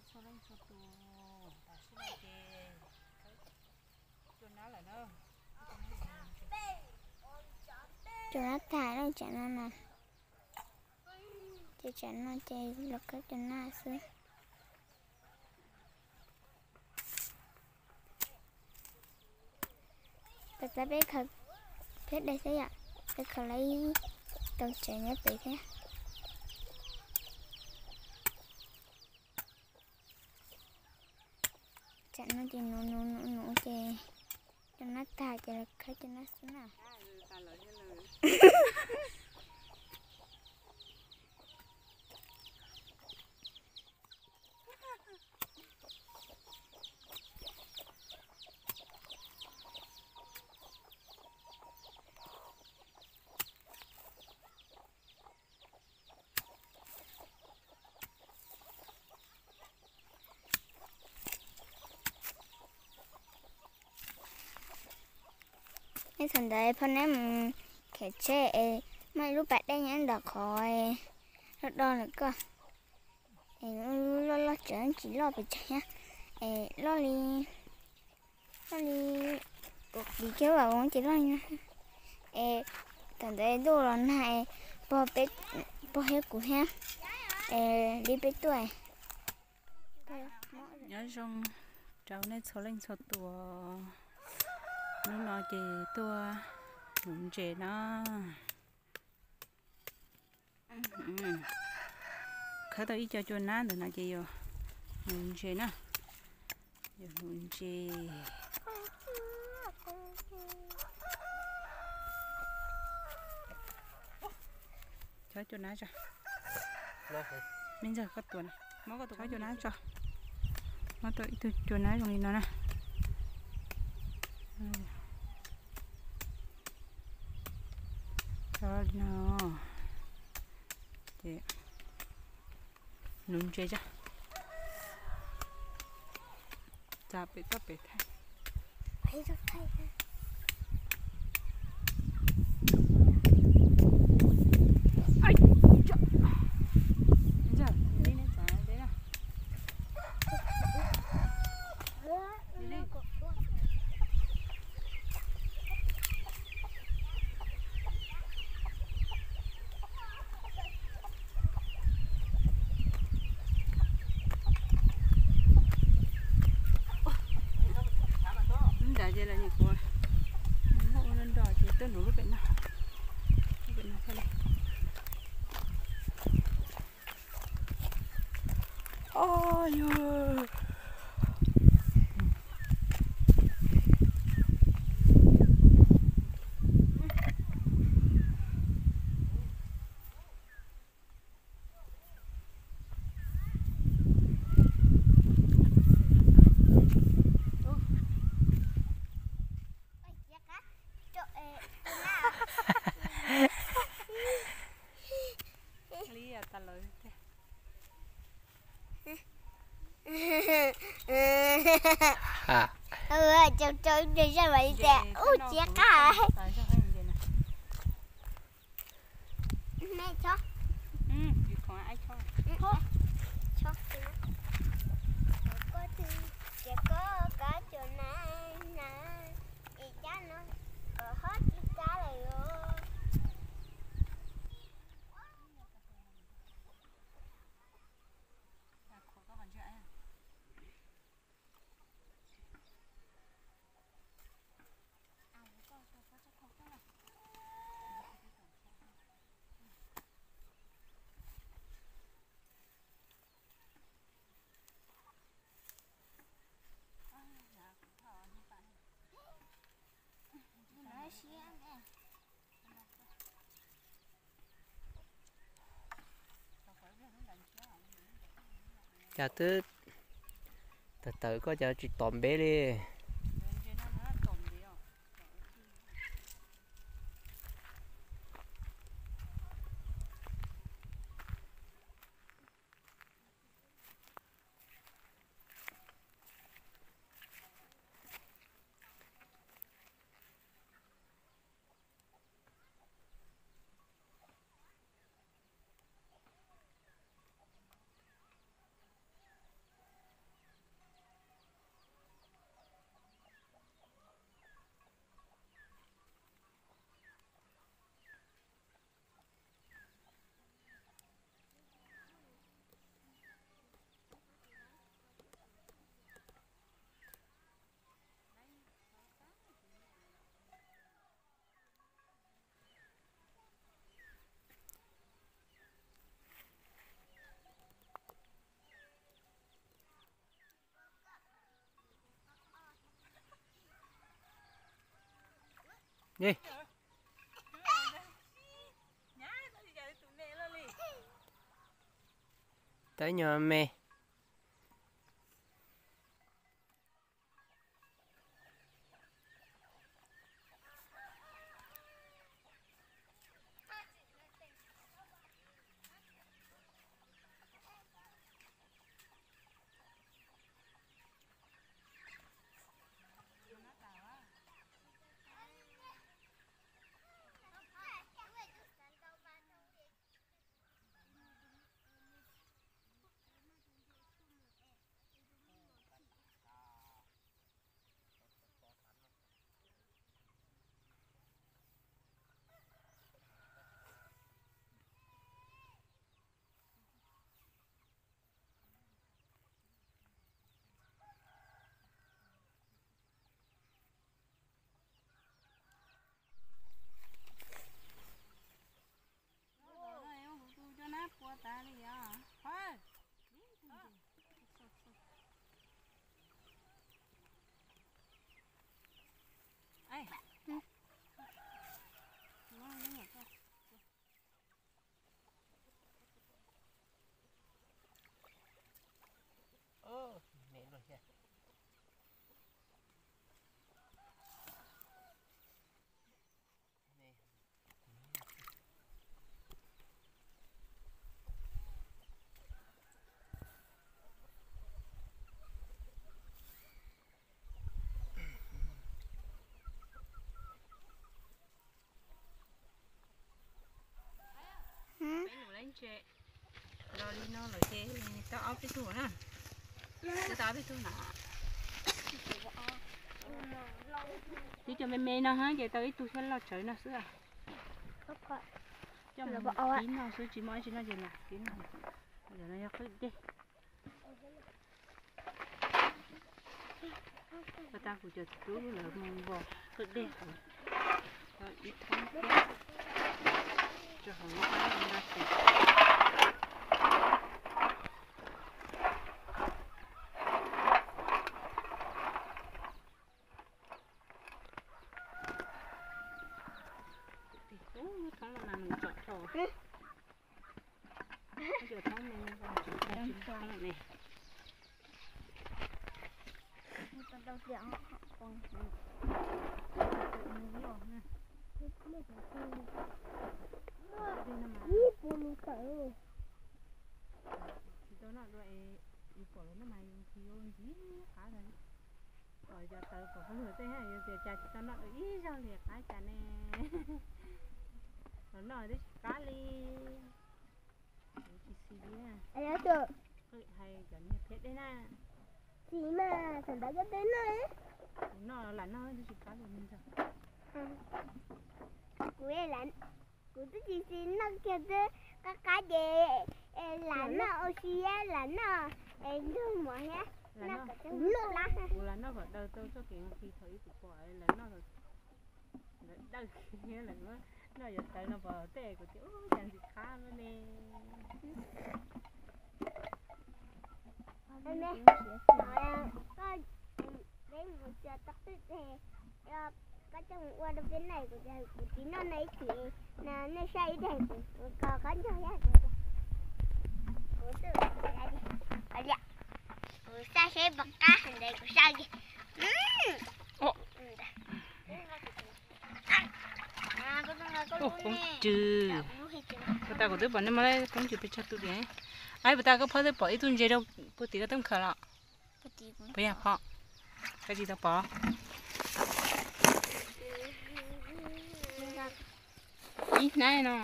Txhua leej txhua tus, tam sim no ces cua nab lawm na. Cua nab tag lawm tsam no na. Ces tsam no ces los khawb cua nab xwb. Tab tab peb khaws thiab dai xwb yom, peb khaws lawv tau tsev nyob pem thiab. Tsam no ces nuv nuv nuv nuv ces cua nab tag ces los khawb cua nab xwb na. Neb thaum ntawd phauj neb mus khem tsheb es muaj ib lub pas dej nyob ntawm qhov loj do lawm koj. Es loj loj tsawv tsis loj pes tsawg thiab. Es loj li, loj li kuv kiv kiag vam voob ces loj li no. Es thaum ntawd ntuj los nag es pog peb, pog thiab kuv thiab es li peb tuaj. Nyob zoo rau nej txhua leej txhua tus, hnub no ces tuaj nuv ntses na. Khawb tau ib co cua nab ntawm no ces yog nuv ntses na, yog nuv ntses. Chob cua nab tso. Me ntxawg koj tua na, muab koj tua chob cua nab tso. Muab tau ib tug cua nab zoo li no na. Chob li no ces nuv ntses tso. Tsa pem toj pem thaij. Nrad ces lawv nyuam qhuav muab ua nrog ces tuaj nuv lub pem no, lub pem no thiaj li. Cau cau ib pliag zaj mam li tias ub txiav qab. Koj twb tias koj kab cua na na, es cab no ho tsis kab lawm os. Cas twb tawm tawm koj cas tsis tom npe li. Tau ib nyuag me. Peb nus lab ntse los li no lawm ces tau ob peb tug na. Tau ob peb tug na. Tib cov me me no ces tau ib tug thiab loj tsawv no xwb. Coj mus kib noj xwb tsis muaj dab tsi noj ces lam kib noj. Ntawm no yog qwj dej. Ua tag kuv cov tub lawv mus npog qwj dej hauv, ib thoob thiab, rau hauv lub qab npab tes. Thoob no mas nws tsom dhau. Thoob no ne. Ib puas mus tawm. Tsis tau noj dua es yus pom lawv noj mas yus nqhis ua ntxiv qab ntag. Pom cov tawv pom peb luag tej yus tias cas tsis tau noj dua ib zaug li qab cas ne. Los noj twb tsis qab li. Tsis xis li na. Qwj hais cov niag phiab dej na. Xis mas thaum ntawd koj twb noj. Kuv noj lam noj twb tsis qab li me ntag. Kuv, kuv twb tsis xis noj kiag twb qab qab ces lam noj ua si lam noj es nrog mov thiab. Kuv lam noj kom daws tau txoj kev nqhis thaum ub kuv pom lawv noj, lawv dawj thiab lawv muab noj yuav tawv no pom tej kuv tias ub cas ntxim qab no ne. Peb mus txiav tau qwj dej, koj coj mus ua rau peb noj, kuv tias kuv tsis noj no ib chim, nej saib ib daig kuv kom koj nrog thiab. Kuv xav seb puas qab heev ntawd kuv saib. Poob tswv. Puas tas kuv twb pom nej muab poob tswv pes tsawg tus tiag. Ai, puas tas koj phob twb pom ib tug ntses rau puag tim koj teeb khaws los? Puas yog phob? Koj tsis tau pom. Ib hnab no.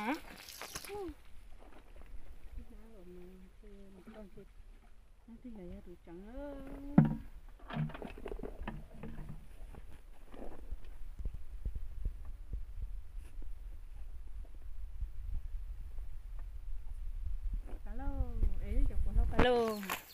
Twb yog yog tus tseev. Pas lauj, es cov puas hlau pas lauj.